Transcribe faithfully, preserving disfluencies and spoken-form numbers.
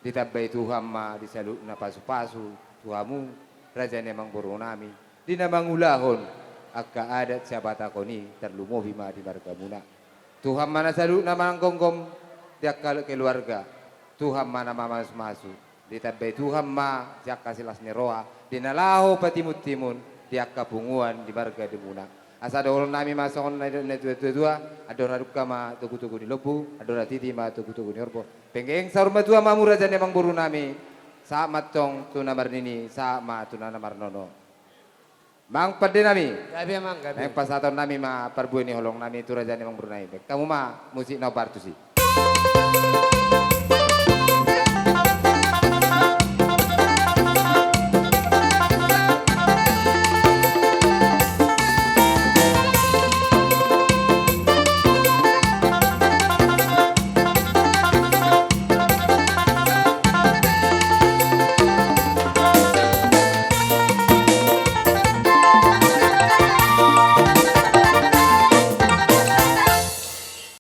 Ditambai Tuhan ma di saluhutna pasupasu tu hamu, raja ni amangboru nami, di na mangulahon angka adat sihabatahon i, tarlumobi ma di margamuna. Tuhan ma na saluhutna manggomgom di angka keluarga. Tuhan ma na mamasumasu. Ditambai Tuhan ma sian angka silas ni roha di na laho patimuntimun di angka punguan di margamuna. Asa dohonon nami ma songon na nidok ni natuatua: Andor na dungka ma togutogu ni lombu, andor na titi ma togutogu ni horbo. Penggeng saur matua ma hamu, raja ni amangboru nami. Sahat ma antong tu na marnini, sahat ma tu na marnono. Amang pande nami. Gabe, amang, gabe. Naeng pasahaton nami ma parbue ni holong nami tu raja ni amangboru nami. Baen hamu ma musik na hombar tusi.